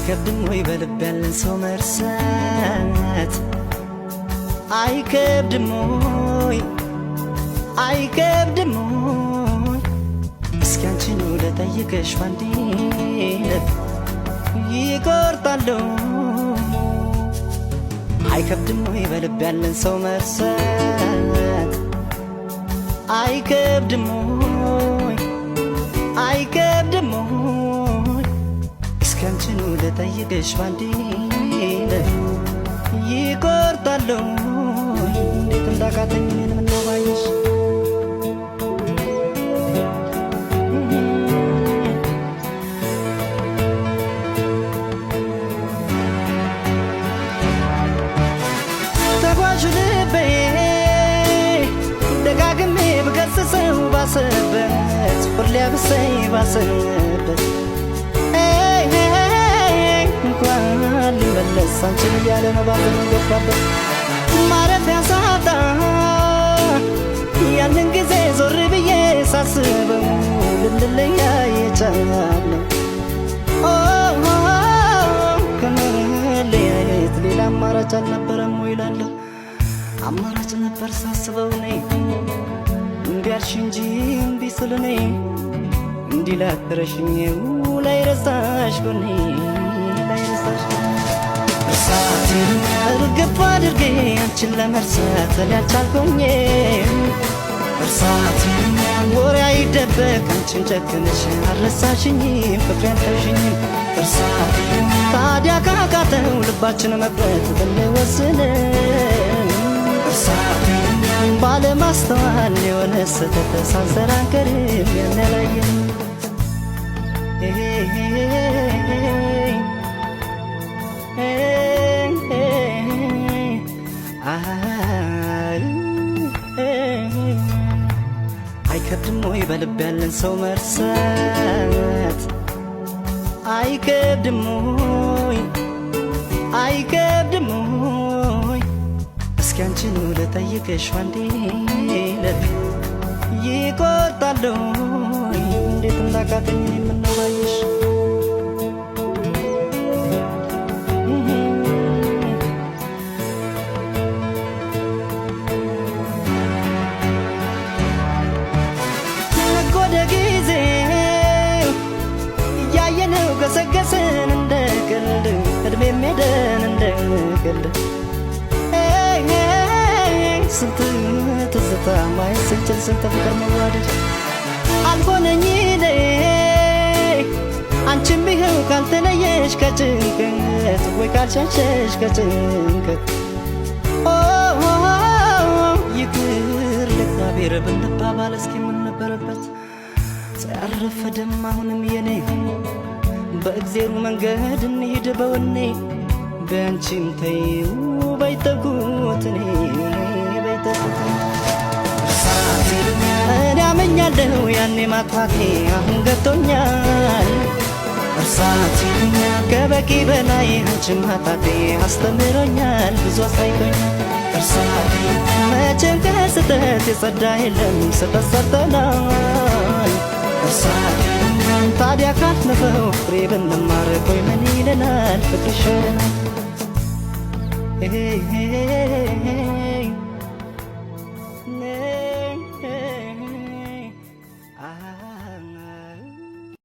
አይከብድም ወይ በልብ ያለን ሰው መርሳት? አይከብድም ወይ አይከብድም ወይ? እስኪ አንቺኑ ልጠይቅሽ ባንዴ ልብ ይቆርጣለሁ። አይከብድም ወይ በልብ ያለን ሰው መርሳት? አይከብድም ወይ አይከብድም ወይ? እስኪ አንቺኑ ልጠይቅሽ ባንዴ ልብ ይቆርጣለሁ። እንዴት እንዳቃተኝ እኔን ምነው ባየሽ። ተጓዡ ልቤ ደጋግሜ ብገስጸው ባሰበት ሁሌ አብሰኝ ባሰበት እንኳን ሊመለስ አንቺን እያለ መባዘኑ ገባበት ማረፊያ ሳጣ ያንን ጊዜ ዞር ብዬ ሳስበው ልንለያ የቻልነው ከመለያየት ሌላ አማራጭ አልነበረም ወይ እላለሁ። አማራጭ ነበር ሳስበው እኔ እምቢ አልሽ እንጂ እምቢ ስል እኔ እንዲህ ላትረሽኝ ላይረሳሽ ጎኔ ላይረሳሽ እርሳት እርግፍ አድርጌ አንቺን ለመርሳት እኔ አልቻልኩኝም። እርሳት ወሬ አይደበቅ አንቺን ጨክነሽ አልረሳሽኝም ፍቅሬ አልተውሽኝም። እርሳት ታዲያ ካቃተው ልባችን መቁረጥ ብንወስንም እርሳት ባለማስተዋል የሆነ ስህተት ሳንሰራ አንቀርም ያን ያላየን። አይከብድም ወይ በልብ ያለን ሰው መርሳት? አይከብድም ወይ አይከብድም ወይ? እስኪ አንቺኑ ልጠይቅሽ ባንዴ ልብ ይቆርጣለሁ። እንዴት እንዳቃተኝ እኔ ምነው ባየሽ። ወደ ጊዜው እያየነው ገሰገስን እንደ ቀልድ እድሜም ሄደን እንደ ቀልድ ስንት ትዝታ ማየት ስንችል ስንት ፍቅር መዋደድ አልሆነኝ እኔ አንቺም ይኸው ካልተለየሽ ከጭንቀት ወይ ካልሸሸሽ ከጭንቀት ይቅር ለእግዚአብሔር ብንባባል እስኪ ምን ነበረበት? ያረፈደም አሁንም የኔ በእግዜሩ መንገድ እንሂድ በወኔ በአንቺም ተይው በይተኩት እኔ በይተኩት እኔ አመኛለሁ ያኔ ማጥፋቴ አሁን ገብቶኛል። እርሳት ከበቂ በላይ አንቺን ማጣቴ አስተምሮኛል ብዙ አሳይቶኛል። እርሳት መቼም ከስህተት የጸዳ የለም ስህተት ሰርተናል። እርሳት ታዲያ ካለፈው ፍሬ ብንማር ቆይ ምን ይለናል ፍቅር ይሻለናል።